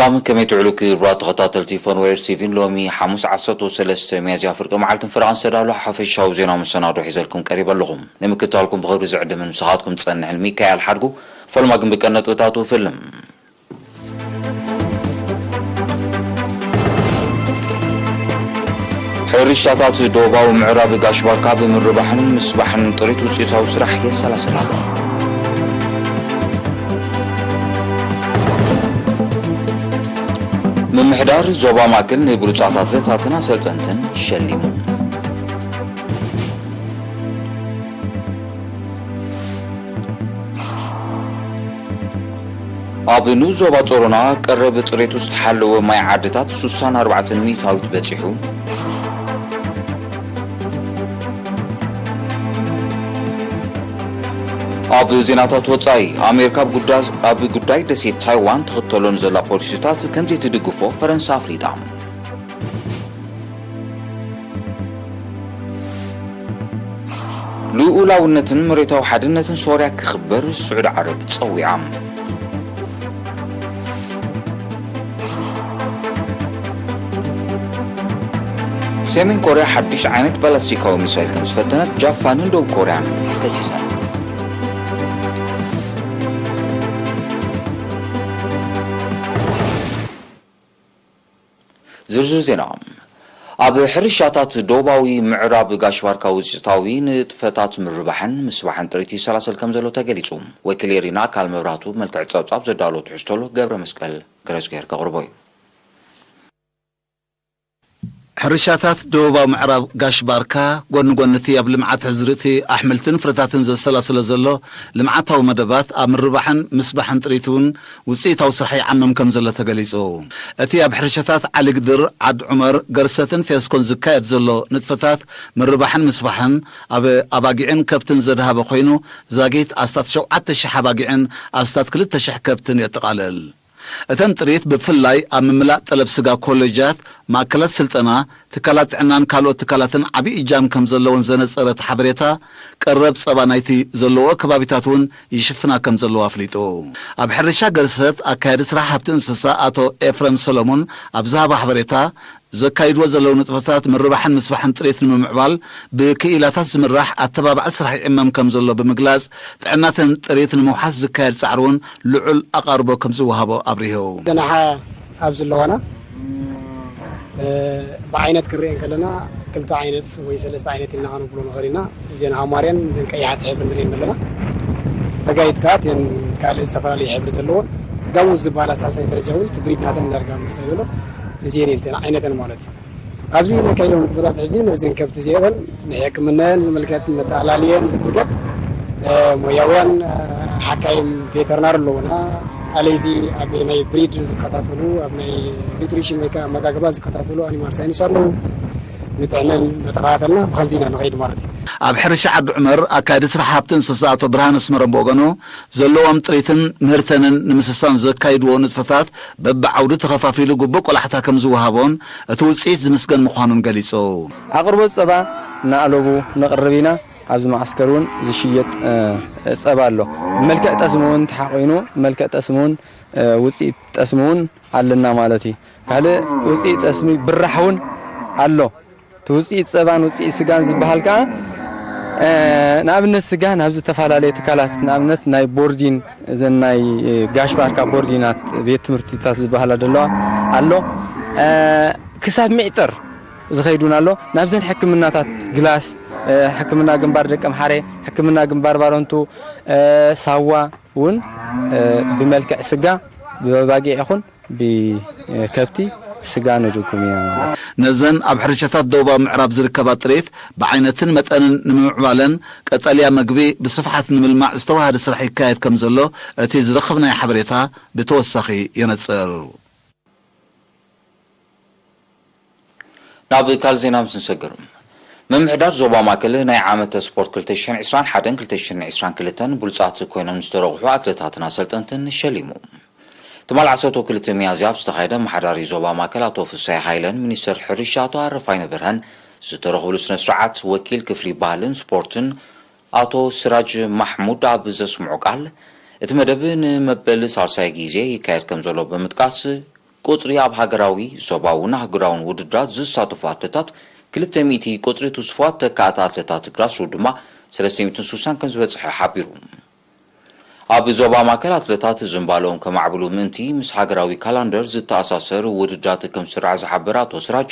ኣምን ከመይ ትውዕሉ ክቡራት ተኸታተልቲ ፎንዌር ቲቪን፣ ሎሚ ሓሙስ ዓሰርተ ሰለስተ ሚያዝያ ፍርቂ መዓልትን ፍርቓን ዝተዳለወ ሓፈሻዊ ዜና መሰናዶ ሒዘልኩም ቀሪበ ኣለኹ። ንምክትታልኩም ብኽብሪ ዝዕድምን ምሳኻትኩም ዝጸንሕን ሚካኤል ሓድጉ። ፈለማ ግን ብቀንዲ ነጥብታቱ ፍልም። ሕርሻታት ደቡባዊ ምዕራብ ጋሽ ባርካ ብምርባሕን ምስባሕን ጥሪት ውፅኢታዊ ስራሕ የሰላስላ። ምምሕዳር ዞባ ማእከል ንብሉፃት ኣትሌታትን ኣሰልጠንትን ሸሊሙ። ኣብ ንኡስ ዞባ ጾሮና ቀረብ ጽሬቱ ዝተሓለወ ማይ ዓድታት ስሳን ኣርባዕተን ሚእታዊት በጺሑ። ኣብ ዜናታት ወጻኢ፣ ኣሜሪካ ኣብ ጉዳ-፣ ኣብ ጉዳይ ደሴት ታይዋን ትኽተሎ ንዘላ ፖሊሲታት ከም ዘይትድግፎ ፈረንሳ ኣፍሊጣ። ልኡላውነትን መሬታዊ ሓድነትን ሶርያ ክኽበር ስዑዲ ዓረብ ጸዊዓ። ሰሜን ኮርያ ሓድሽ ዓይነት ባላስቲካዊ ሚሳይል ከም ዝፈተነት ጃፓንን ደቡብ ኮርያን ከሲሰን። ዝርዝር ዜና። ኣብ ሕርሻታት ደቡባዊ ምዕራብ ጋሽ ባርካ ውፅኢታዊ ንጥፈታት ምርባሕን ምስባሕን ጥሪት ይሰላሰል ከም ዘሎ ተገሊጹ። ወኪል ኤሪና ኣካል መብራህቱ ብመልክዕ ጸብጻብ ዘዳሎ ትሕዝቶ ኣሎ፣ ገብረ መስቀል ገረዝግሄር ከቕርቦ እዩ። ሕርሻታት ደቡባዊ ምዕራብ ጋሽ ባርካ ጎኒ ጎኒ እቲ ኣብ ልምዓት ኣዝርእቲ ኣሕምልትን ፍረታትን ዘሰላስሎ ዘሎ ልምዓታዊ መደባት ኣብ ምርባሕን ምስባሕን ጥሪት እውን ውፅኢታዊ ስራሕ ይዓመም ከም ዘሎ ተገሊጹ። እቲ ኣብ ሕርሻታት ዓሊግድር፣ ዓድ ዑመር፣ ገርሰትን ፌስኮን ዝካየድ ዘሎ ንጥፈታት ምርባሕን ምስባሕን ኣብ ኣባጊዕን ከብትን ዘድሃበ ኮይኑ፣ ዛጊት ኣስታት ሸውዓተ ሽሕ ኣባጊዕን ኣስታት ክልተ ሽሕ ከብትን የጠቓልል። እተን ጥሪት ብፍላይ ኣብ ምምላእ ጠለብ ስጋ ኮሌጃት፣ ማእከላት ስልጠና፣ ትካላት ጥዕናን ካልኦት ትካላትን ዓቢ እጃም ከም ዘለወን ዘነጸረ እቲ ሓበሬታ፣ ቀረብ ጸባ ናይቲ ዘለዎ ከባቢታት እውን ይሽፍና ከም ዘለዎ ኣፍሊጡ። ኣብ ሕርሻ ገርሰት ኣካያዲ ስራሕ ሃብቲ እንስሳ ኣቶ ኤፍረም ሰሎሞን ኣብ ዝሃቦ ሓበሬታ፣ ዘካይድዎ ዘለዉ ንጥፈታት ምርባሕን ምስባሕን ጥሪት ንምምዕባል ብክኢላታት ዝምራሕ ኣተባባዒ ስራሕ ይዕመም ከም ዘሎ ብምግላጽ፣ ጥዕናተን ጥሪት ንምውሓስ ዝካየድ ጻዕሪ እውን ልዑል ኣቓርቦ ከም ዝወሃቦ ኣብሪሁ። ደናሓ ኣብ ዘለዋና፣ እ፣ ብዓይነት ክንሪኤን ከለና ክልተ ዓይነት ወይ ሰለስተ ዓይነት ኢልና ከነብሎ ንኽእል ኢና። እዘን ሃማርያን እዘን ቀያሓት ሕብሪ ንሪኤን ዘለና። በጋይት ከኣ እተን ካልእ ዝተፈላለየ ሕብሪ ዘለዎን ጋሙስ ዝበሃላ ሳልሳይ ደረጃ እውን እቲ ብሪድ ናተን ዳርጋ ምስታይ ዘሎ ምስየን እየን እተን ዓይነተን ማለት እዩ። ኣብዚ ነካይዶ ንጥፈታት ሕጂ ነዘን ከብቲ እዚአተን ንሕክምናየን ዝምልከት፣ ነተኣላልየን ዝምልከት፣ እ፣ ሞያውያን፣ እ፣ ሓካይም ቬተርናር ኣለዉና። ኣለይቲ ኣብ ናይ ብሪድ ዝከታተሉ፣ ኣብ ናይ ኒትሪሽን ወይ ከዓ ኣመጋግባ ዝከታተሉ ኣኒማል ሳይንስ ኣለዉ። ንጥዕነን በተኸታተልና ብኸምዚ ኢና ንኸይድ ማለት እዩ። ኣብ ሕርሻ ዓዲ ዑመር ኣካያዲ ስራሕ ሃብቲ እንስሳ ኣቶ ብርሃን ኣስመረም ብወገኑ ዘለዎም ጥሪትን ምህርተንን ንምስሳን ዘካይድዎ ንጥፈታት በብዓውዱ ተኸፋፊሉ ግቡእ ቆላሕታ ከም ዝወሃቦን እቲ ውፅኢት ዝምስገን ምዃኑን ገሊጹ። ኣቕርቦት ጸባ እናኣለቡ ነቕርብ ኢና። ኣብዚ መዓስከር እውን ዝሽየጥ፣ እ፣ ጸባ ኣሎ። ብመልክዕ ጠስሚ እውን ተሓቒኑ፣ ብመልክዕ ጠስሚ እውን፣ እ፣ ውፅኢት ጠስሚ እውን ኣለና ማለት እዩ። ካልእ ውፅኢት ጠስሚ ብራሕ እውን ኣሎ። እቲ ውፅኢት ፀባን ውፅኢት ስጋን ዝበሃል ከዓ፣ እ፣ ንኣብነት ስጋ ናብ ዝተፈላለየ ትካላት፣ ንኣብነት ናይ ቦርዲን፣ እዘን ናይ፣ እ፣ ጋሽ ባርካ ቦርዲናት ቤት ትምህርትታት ዝበሃላ ዘለዋ ኣሎ። እ፣ ክሳብ ሚዕጠር ዝኸይዱን ኣሎ። ናብዘን ሕክምናታት ግላስ፣ እ፣ ሕክምና ግንባር ደቂ ኣምሓሬ፣ ሕክምና ግንባር ባረንቱ፣ እ፣ ሳዋ እውን፣ እ፣ ብመልክዕ ስጋ ብባጊዕ ይኹን ብከብቲ ስጋ ንድጉም ኢና ማለት እዩ። ነዘን ኣብ ሕርሻታት ደቡባዊ ምዕራብ ዝርከባ ጥሪት ብዓይነትን መጠንን ንምምዕባለን ቀጠልያ መግቢ ብስፍሓት ንምልማዕ ዝተዋሃደ ስራሕ ይካየድ ከም ዘሎ እቲ ዝረኸብናዮ ሓበሬታ ብተወሳኺ የነጽር። ናብ ካልእ ዜና ምስ ንሰግር፣ ምምሕዳር ዞባ ማእከል ናይ ዓመተ ስፖርት ክልተ ሽሕን ዕስራን ሓደን ክልተ ሽሕን ዕስራን ክልተን ብሉጻት ኮይኖም ዝተረቑሑ ኣትሌታትን ኣሰልጠንትን ሸሊሙ። ትማል ዓሰርተ ክልተ ሚያዝያ ኣብ ዝተኻየደ ኣመሓዳሪ ዞባ ማእከል ኣቶ ፍሳይ ሃይለን ሚኒስተር ሕርሻ ኣቶ ኣረፋይነ በርሀን ዝተረኽብሉ ስነ ስርዓት ወኪል ክፍሊ ባህልን ስፖርትን ኣቶ ስራጅ ማሕሙድ ኣብ ዘስምዖ ቃል፣ እቲ መደብ ንመበል ሳልሳይ ግዜ ይካየድ ከም ዘሎ ብምጥቃስ፣ ቁጽሪ ኣብ ሃገራዊ፣ ዞባውን ኣህጉራውን ውድድራት ዝሳተፉ ኣትለታት ክልተ ሚእቲ ቁጽሪ ትስፉዋት ተካእቲ ኣትለታት ግራስሩት ድማ ሰለስተ ሚእትን ስሳን ከም ዝበጽሐ ሓቢሩ። ኣብ ዞባ ማእከል ኣትለታት ዝንባለኦም ከማዕብሉ ምእንቲ ምስ ሃገራዊ ካላንደር ዝተኣሳሰር ውድድራት ከም ዝስራዕ ዝሓበረ ኣቶ ስራጅ፣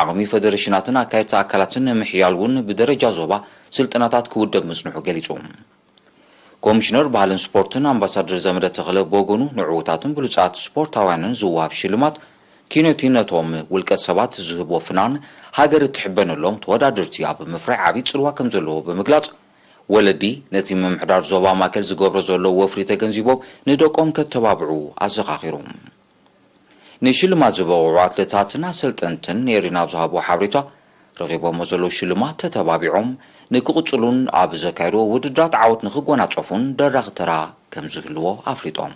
ዓቕሚ ፈደሬሽናትን ኣካየድቲ ኣካላትን ንምሕያል እውን ብደረጃ ዞባ ስልጠናታት ክውደብ ምጽንሑ ገሊጹ። ኮሚሽነር ባህልን ስፖርትን ኣምባሳደር ዘመደ ተኽለ ብወገኑ፣ ንዕዉታትን ብሉጻት ስፖርታውያንን ዝወሃብ ሽልማት፣ ኪነቲ ነቶም ውልቀ ሰባት ዝህቦ ፍናን፣ ሃገር እትሕበነሎም ተወዳደርቲ ኣብ ምፍራይ ዓቢ ጽልዋ ከም ዘለዎ ብምግላጽ፣ ወለዲ ነቲ ምምሕዳር ዞባ ማእከል ዝገብሮ ዘሎ ወፍሪ ተገንዚቦም ንደቆም ከተባብዑ ኣዘኻኺሩ። ንሽልማት ዝበቕዑ ኣትለታትን ኣሰልጠንትን ኔሪን ኣብ ዝሃቦ ሓበሬታ፣ ረኺቦሞ ዘለዉ ሽልማት ተተባቢዖም ንክቕጽሉን ኣብ ዘካየድዎ ውድድራት ዓወት ንክጎናጸፉን ደራኺ ተራ ከም ዝህልዎ ኣፍሊጦም።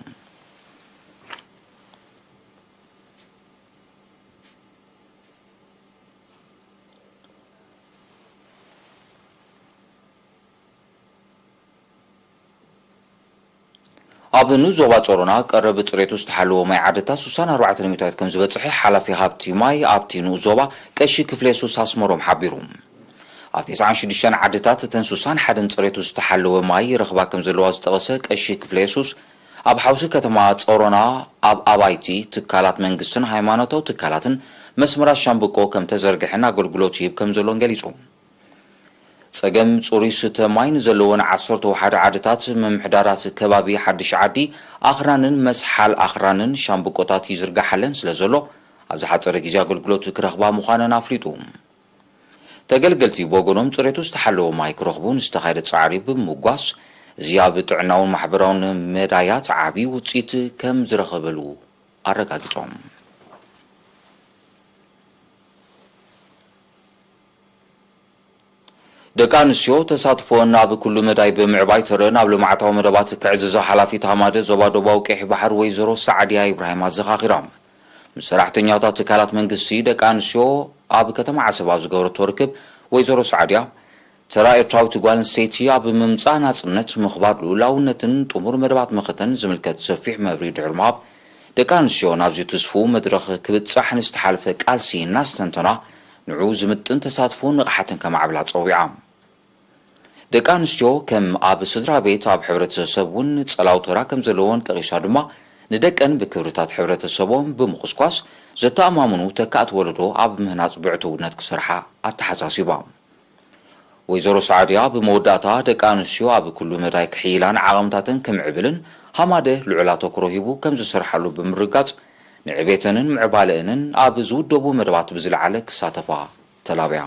ኣብ ንኡስ ዞባ ጾሮና ቀረብ ጽሬቱ ዝተሓለወ ማይ ዓድታት ስሳን ኣርባዕተን ሚእታዊት ከም ዝበጽሐ ሓላፊ ሃብቲ ማይ ኣብቲ ንኡስ ዞባ ቀሺ ክፍለ የሱስ ኣስመሮም ሓቢሩ። ኣብ ተስዓን ሽዱሽተን ዓድታት እተን ስሳን ሓደን ጽሬቱ ዝተሓለወ ማይ ይረኽባ ከም ዘለዋ ዝጠቐሰ ቀሺ ክፍለ የሱስ፣ ኣብ ሓውሲ ከተማ ጾሮና፣ ኣብ ኣባይቲ፣ ትካላት መንግስትን ሃይማኖታዊ ትካላትን መስመራት ሻምብቆ ከም ተዘርግሐን ኣገልግሎት ይህብ ከም ዘሎን ገሊጹ። ጸገም ጽሩይ ስተ ማይ ንዘለወን ዓሰርተ ሓደ ዓድታት፣ ምምሕዳራት ከባቢ ሓድሽ ዓዲ ኣኽራንን መስሓል ኣኽራንን ሻምብቆታት ይዝርግሓለን ስለ ዘሎ፣ ኣብ ዝሓጸረ ግዜ ኣገልግሎት ክረኽባ ምዃነን ኣፍሊጡ። ተገልገልቲ ብወገኖም፣ ጽሬቱ ዝተሓለወ ማይ ክረኽቡ ንዝተኻየደ ጻዕሪ ብምምጓስ፣ እዚ ኣብ ጥዕናውን ማሕበራውን መዳያት ዓቢ ውጽኢት ከም ዝረኸበሉ ኣረጋጊጾም። ደቂ ኣንስትዮ ተሳትፎን ኣብ ኩሉ መዳይ ብምዕባይ ተረን ኣብ ልምዓታዊ መደባት ክዕዝዛ ሓላፊት ሃማደ ዞባ ደቡባዊ ቀይሕ ባሕሪ ወይዘሮ ሳዕድያ ኢብራሂም ኣዘኻኺራ። ምስ ሰራሕተኛታት ትካላት መንግስቲ ደቂ ኣንስትዮ ኣብ ከተማ ዓሰብ ኣብ ዝገበረቶ ርክብ፣ ወይዘሮ ሳዕድያ፣ ተራ ኤርትራዊት ጓል ኣንስተይቲ ኣብ ምምጻእ ናጽነት፣ ምኽባር ልኡላውነትን ጥሙር መደባት መኸተን ዝምልከት ሰፊሕ መብርሂ ድሕሪ ምሃብ፣ ደቂ ኣንስትዮ ናብዚ ትስፉው መድረኽ ክብጻሕ ንዝተሓልፈ ቃልሲ እናስተንተና፣ ንዕኡ ዝምጥን ተሳትፎን ንቕሓትን ከማዕብላ ጸዊዓ። ደቂ ኣንስትዮ ከም ኣብ ስድራ ቤት፣ ኣብ ሕብረተሰብ እውን ጸላው ተራ ከም ዘለወን ጠቒሳ ድማ፣ ንደቀን ብክብርታት ሕብረተሰቦም ብምኹስኳስ፣ ዘተኣማምኑ ተካእቲ ወለዶ ኣብ ምህናጽ ብዕቱብነት ክሰርሓ ኣተሓሳሲባ። ወይዘሮ ሳዕድያ ብመወዳእታ፣ ደቂ ኣንስትዮ ኣብ ኩሉ መዳይ ክሕይላን ዓቕምታተን ክምዕብልን ሃማደ ልዑል ኣተኩሮ ሂቡ ከም ዝሰርሓሉ ብምርጋጽ፣ ንዕቤተንን ምዕባለአንን ኣብ ዝውደቡ መደባት ብዝለዓለ ክሳተፋ ተላብያ።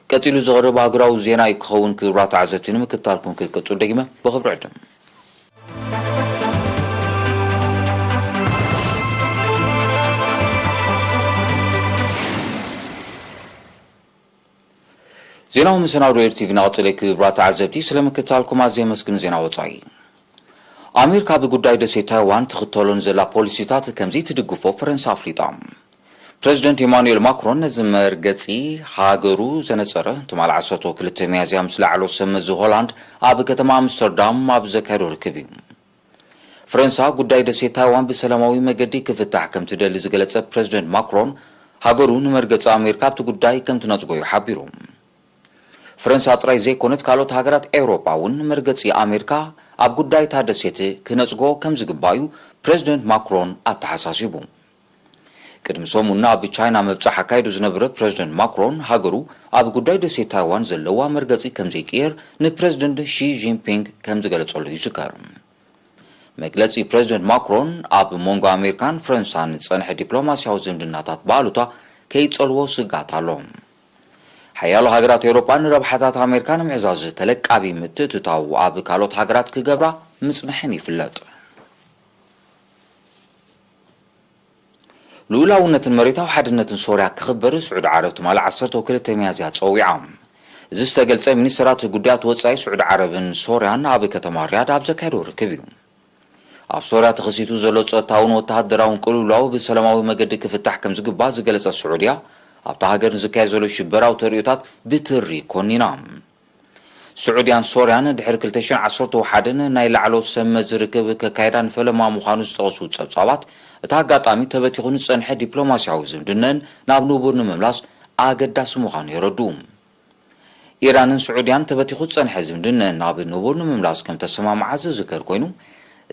ቀጺሉ ዝቐርብ ሃገራዊ ዜና እዩ ክኸውን። ክቡራት ተዓዘብቲ፣ ንምክትታልኩም ክቅጽል ደጊመ ብኽብሪ ዕድም። ዜናዊ መሰናዶ ኤር ቲቪ እናቐጸለ። ክቡራት ተዓዘብቲ፣ ስለ ምክትታልኩም ኣዝየ የመስግን። ዜና ወጻኢ። ኣሜሪካ ብጉዳይ ደሴት ታይዋን ትኽተሎ ንዘላ ፖሊሲታት ከምዘይትድግፎ ፈረንሳ ኣፍሊጣ። ፕረዚደንት ኢማኑኤል ማክሮን ነዚ መርገጺ ሃገሩ ዘነጸረ ትማል ዓሰርተ ክልተ ሚያዝያ ምስ ላዕሎ ሰብ መዚ ሆላንድ ኣብ ከተማ ኣምስተርዳም ኣብ ዘካየዶ ርክብ እዩ። ፈረንሳ ጉዳይ ደሴት ታይዋን ብሰላማዊ መገዲ ክፍታሕ ከም ትደሊ ዝገለጸ ፕረዚደንት ማክሮን፣ ሃገሩ ንመርገጺ ኣሜሪካ ኣብቲ ጉዳይ ከም ትነጽጎ እዩ ሓቢሩ። ፈረንሳ ጥራይ ዘይኮነት፣ ካልኦት ሃገራት ኤውሮጳ እውን መርገጺ ኣሜሪካ ኣብ ጉዳይ እታ ደሴት ክነጽጎ ከም ዝግባእ እዩ ፕረዚደንት ማክሮን ኣተሓሳሲቡ። ቅድሚ ሰሙን ኣብ ቻይና ምብጻሕ ኣካይዱ ዝነበረ ፕረዚደንት ማክሮን፣ ሃገሩ ኣብ ጉዳይ ደሴት ታይዋን ዘለዋ መርገጺ ከም ዘይቅየር ንፕረዚደንት ሺ ጂንፒንግ ከም ዝገለጸሉ ይዝከር። መግለጺ ፕረዚደንት ማክሮን፣ ኣብ መንጎ ኣሜሪካን ፈረንሳን ዝጸንሐ ዲፕሎማስያዊ ዝምድናታት ብኣሉታ ከይጸልዎ ስግኣት ኣሎ። ሓያሎ ሃገራት ኤውሮጳ ንረብሓታት ኣሜሪካ ንምዕዛዝ ተለቃቢ ምትእትታው ኣብ ካልኦት ሃገራት ክገብራ ምጽንሐን ይፍለጥ። ልኡላውነትን መሬታዊ ሓድነትን ሶርያ ክኽበር ስዑዲ ዓረብ ትማሊ ዓሰርተ ክልተ ሚያዝያ ጸዊዓ። እዚ ዝተገልጸ፣ ሚኒስተራት ጉዳያት ወጻኢ ስዑዲ ዓረብን ሶርያን ኣብ ከተማ ሪያድ ኣብ ዘካየዶ ርክብ እዩ። ኣብ ሶርያ ተኸሲቱ ዘሎ ጸጥታውን ወተሃደራውን ቅልውላው ብሰላማዊ መገዲ ክፍታሕ ከም ዝግባእ ዝገለጸት ስዑድያ፣ ኣብታ ሃገር ንዝካየድ ዘሎ ሽበራዊ ተርእዮታት ብትሪ ኮኒና። ስዑድያን ሶርያን ድሕሪ ክልተ ሽሕን ዓሰርተ ሓደን ናይ ላዕለዎት ሰብ መዚ ርክብ ከካየዳ ንፈለማ ምዃኑ ዝጠቐሱ ጸብጻባት፣ እቲ ኣጋጣሚ ተበቲኹ ንጸንሐ ዲፕሎማስያዊ ዝምድነን ናብ ንቡር ንምምላስ ኣገዳሲ ምዃኑ የረድኡ። ኢራንን ስዑድያን ተበቲኹ ዝጸንሐ ዝምድነን ናብ ንቡር ንምምላስ ከም ተሰማምዓ ዝዝከር ኮይኑ፣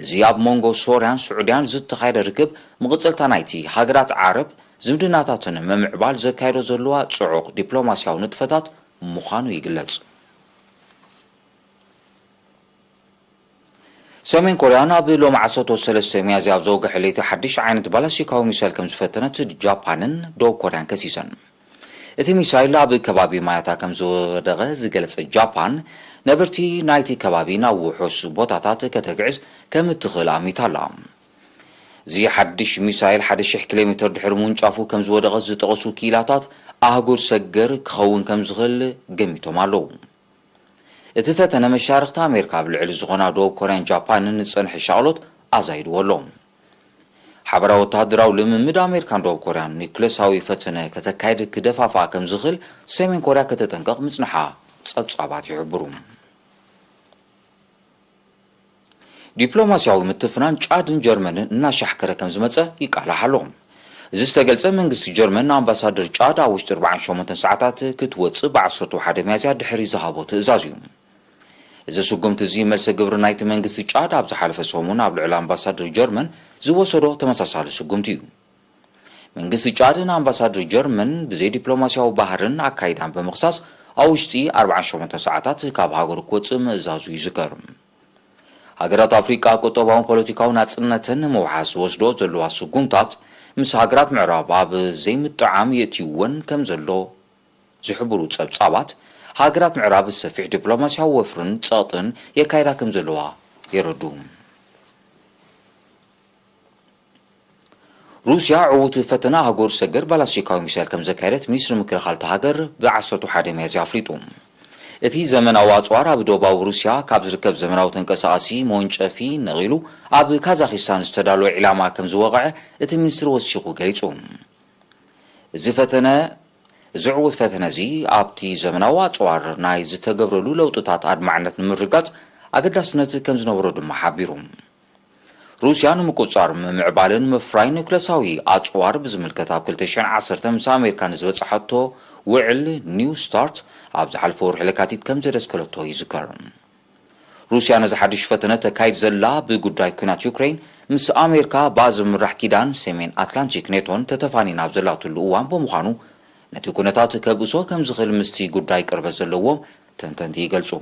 እዚ ኣብ መንጎ ሶርያን ስዑድያን ዝተኻየደ ርክብ፣ መቐጸልታ ናይቲ ሃገራት ዓረብ ዝምድናታተን ንምምዕባል ዘካየዶ ዘለዋ ጽዑቕ ዲፕሎማስያዊ ንጥፈታት ምዃኑ ይግለጽ። ሰሜን ኮርያ ናብ ሎሚ ዓሰርተ ሰለስተ ሚያዝያ ኣብ ዘወግሐ ለይቲ ሓድሽ ዓይነት ባላስቲካዊ ሚሳይል ከም ዝፈተነት ጃፓንን ደቡብ ኮርያን ከሲሰን። እቲ ሚሳይል ኣብ ከባቢ ማያታ ከም ዝወደቐ ዝገለጸ ጃፓን፣ ነበርቲ ናይቲ ከባቢ ናብ ውሑስ ቦታታት ከተግዕዝ ከም እትኽእል ኣሚታ ኣላ። እዚ ሓድሽ ሚሳይል ሓደ ሽሕ ኪሎ ሜተር ድሕሪ ምውንጫፉ ከም ዝወደቐ ዝጠቐሱ ክኢላታት፣ ኣህጉር ሰገር ክኸውን ከም ዝኽእል ገሚቶም ኣለዉ። እቲ ፈተነ መሻርኽቲ ኣሜሪካ ኣብ ልዕሊ ዝኾና ደቡብ ኮርያን ጃፓንን ዝጸንሐ ሻቕሎት ኣዛይድዎ ኣሎ። ሓበራዊ ወተሃደራዊ ልምምድ ኣሜሪካን ደቡብ ኮርያን ኒውክለሳዊ ፈተነ ከተካይድ ክደፋፍኣ ከም ዝኽእል ሰሜን ኮርያ ከተጠንቀቕ ምጽንሓ ጸብጻባት ይሕብሩ። ዲፕሎማስያዊ ምትፍናን ጫድን ጀርመንን እናሻሕከረ ከም ዝመጸ ይቃላሕ ኣሎ። እዚ ዝተገልጸ መንግስቲ ጀርመን ንኣምባሳደር ጫድ ኣብ ውሽጢ ኣርባዓን ሸሞንተን ሰዓታት ክትወጽእ ብ ዓሰርተ ሓደ ሚያዝያ ድሕሪ ዝሃቦ ትእዛዝ እዩ። እዚ ስጉምቲ እዚ መልሰ ግብሪ ናይቲ መንግስቲ ጫድ ኣብ ዝሓለፈ ሰሙን ኣብ ልዕሊ ኣምባሳደር ጀርመን ዝወሰዶ ተመሳሳሊ ስጉምቲ እዩ። መንግስቲ ጫድ ንኣምባሳደር ጀርመን ብዘይ ዲፕሎማስያዊ ባህርን ኣካይዳን ብምኽሳስ ኣብ ውሽጢ ኣርባዓን ሸሞንተን ሰዓታት ካብ ሃገሩ ክወጽእ ምእዛዙ ይዝከር። ሃገራት ኣፍሪቃ ቁጠባውን ፖለቲካውን ናጽነተን ንምውሓስ ዝወስዶ ዘለዋ ስጉምታት ምስ ሃገራት ምዕራብ ኣብ ዘይምጥዓም የእትይወን ከም ዘሎ ዝሕብሩ ጸብጻባት፣ ሃገራት ምዕራብ ሰፊሕ ዲፕሎማስያዊ ወፍርን ጸቕጥን የካይዳ ከም ዘለዋ የረድኡ። ሩስያ ዕዉት ፈተነ ኣህጉር ሰገር ባላስቲካዊ ሚሳይል ከም ዘካየደት ሚኒስትሪ ምክልኻል እታ ሃገር ብ ዓሰርተ ሓደ ሚያዝያ ኣፍሊጡ። እቲ ዘመናዊ ኣጽዋር ኣብ ደቡባዊ ሩስያ ካብ ዝርከብ ዘመናዊ ተንቀሳቓሲ መወንጨፊ ነቒሉ ኣብ ካዛኺስታን ዝተዳለወ ዒላማ ከም ዝወቕዐ እቲ ሚኒስትሪ ወሲኹ ገሊጹ። እዚ ፈተነ፣ እዚ ዕዉት ፈተነ እዚ ኣብቲ ዘመናዊ ኣጽዋር ናይ ዝተገብረሉ ለውጥታት ኣድማዕነት ንምርጋጽ ኣገዳስነት ከም ዝነበሮ ድማ ሓቢሩ። ሩስያ ንምቁጽጻር፣ ምምዕባልን ምፍራይን ኒውክለሳዊ ኣጽዋር ብዝምልከት ኣብ ክልተ ሽሕን ዓሰርተን ምስ ኣሜሪካ ንዝበጽሓቶ ውዕል ኒው ስታርት ኣብ ዝሓለፈ ወርሒ ለካቲት ከም ዘደስከለቶ ይዝከር። ሩስያ ነዚ ሓድሽ ፈተነ ተካይድ ዘላ ብጉዳይ ኲናት ዩክሬን ምስ ኣሜሪካ ብኣ ዝምራሕ ኪዳን ሰሜን ኣትላንቲክ ኔቶን ተተፋኒና ኣብ ዘላትሉ እዋን ብምዃኑ፣ ነቲ ኩነታት ከብእሶ ከም ዝኽእል ምስቲ ጉዳይ ቅርበት ዘለዎም ተንተንቲ ይገልጹ።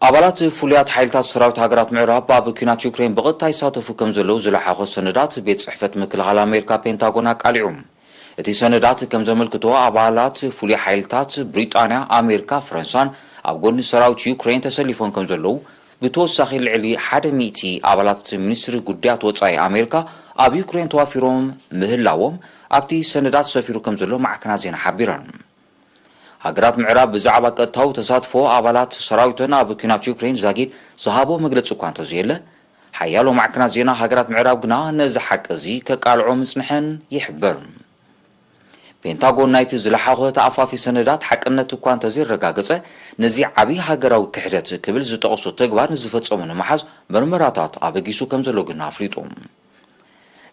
ኣባላት ፍሉያት ሓይልታት ሰራዊት ሃገራት ምዕራብ ኣብ ኲናት ዩክሬን ብቐጥታ ይሳተፉ ከም ዘለዉ ዝለሓኾ ሰነዳት ቤት ጽሕፈት ምክልኻል ኣሜሪካ ፔንታጎን ኣቃሊዑ። እቲ ሰነዳት ከም ዘመልክቶ፣ ኣባላት ፍሉይ ሓይልታት ብሪጣንያ፣ ኣሜሪካ፣ ፈረንሳን ኣብ ጎኒ ሰራዊት ዩክሬን ተሰሊፎም ከም ዘለዉ፣ ብተወሳኺ ልዕሊ ሓደ ሚእቲ ኣባላት ሚኒስትሪ ጉዳያት ወጻኢ ኣሜሪካ ኣብ ዩክሬን ተዋፊሮም ምህላዎም ኣብቲ ሰነዳት ሰፊሩ ከም ዘሎ ማዕከናት ዜና ሓቢረን። ሃገራት ምዕራብ ብዛዕባ ቀጥታዊ ተሳትፎ ኣባላት ሰራዊተን ኣብ ኲናት ዩክሬን ዛጊድ ዝሃቦ መግለጺ እኳ እንተዘየለ፣ ሓያሎ ማዕከናት ዜና ሃገራት ምዕራብ ግና ነዚ ሓቂ እዚ ከቃልዖ ምጽንሐን ይሕብር። ፔንታጎን ናይቲ ዝለሓኾ ተኣፋፊ ሰነዳት ሓቅነት እኳ እንተዘየረጋገጸ፣ ነዚ ዓቢ ሃገራዊ ክሕደት ክብል ዝጠቕሶ ተግባር ንዝፈጸሙ ንምሓዝ መርመራታት ኣበጊሱ ከም ዘሎ ግን ኣፍሊጡ።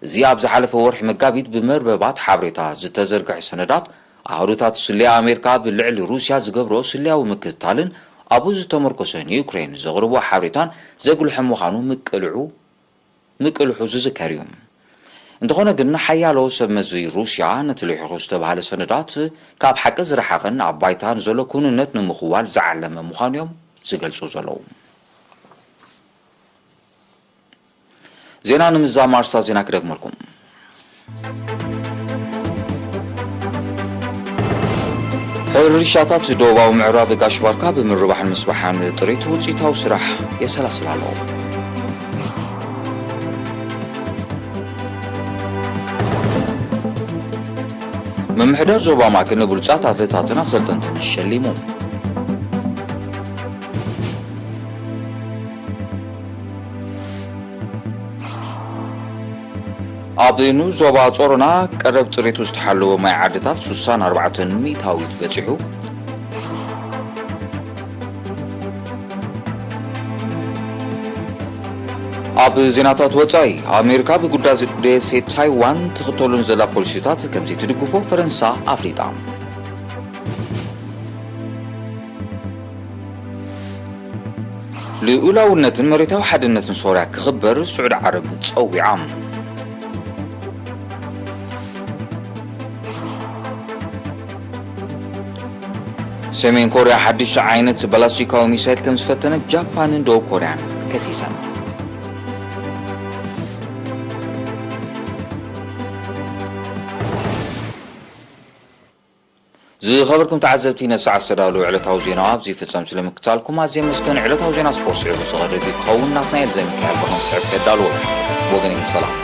እዚ ኣብ ዝሓለፈ ወርሒ መጋቢት ብመርበባት ሓበሬታ ዝተዘርግሐ ሰነዳት፣ ኣሃዱታት ስለያ ኣሜሪካ ብልዕሊ ሩስያ ዝገብሮ ስለያዊ ምክትታልን ኣብኡ ዝተመርኮሰ ንዩክሬን ዘቕርቦ ሓበሬታን ዘጉልሐ ምዃኑ ምቅልዑ ምቅልሑ ዝዝከር እዩ። እንተኾነ ግን፣ ሓያሎ ሰብ መዚ ሩስያ ነቲ ልሒኹ ዝተባህለ ሰነዳት ካብ ሓቂ ዝረሓቐን ኣብ ባይታ ንዘሎ ክውንነት ንምኽዋል ዝዓለመ ምዃኑ እዮም ዝገልጹ ዘለዉ። ዜና ንምዝዛም ኣርእስታት ዜና ክደግመልኩም። ሕርሻታት ደቡባዊ ምዕራብ ጋሽ ባርካ ብምርባሕን ምስባሕን ጥሪት ውፅኢታዊ ስራሕ የሰላስል ኣሎ። ምምሕዳር ዞባ ማእከል ንብሉጻት ኣትሌታትን ኣሰልጠንትን ሸሊሙ። ኣብ ንኡስ ዞባ ጾሮና ቀረብ ጽሬቱ ዝተሓለወ ማይ ዓድታት ሱሳን ኣርባዕተን ሚእታዊት በጺሑ። ኣብ ዜናታት ወጻኢ፣ ኣሜሪካ ብጉዳይ ደሴት ታይዋን ትኽተሉን ዘላ ፖሊሲታት ከምዚ ትድግፎ ፈረንሳ ኣፍሊጣ። ልኡላውነትን መሬታዊ ሓድነትን ሶርያ ክኽበር ስዑድ ዓረብ ጸዊዓ። ሰሜን ኮርያ ሓድሽ ዓይነት ባላስቲካዊ ሚሳይል ከም ዝፈተነት ጃፓንን ደቡብ ኮርያን ከሲሰን። ዝኸበርኩም ተዓዘብቲ፣ ነቲ ሰዓት ዝተዳለወ ዕለታዊ ዜና ኣብዚ ይፍጸም። ስለምክታልኩም ኣዝየ መስገን። ዕለታዊ ዜና ስፖርት ስዒቡ ዝቐርብ ክኸውን። ናትናኤል ዘሚካኤል ብኸም ስዕብ ከዳልዎ። ወገን ሰላም።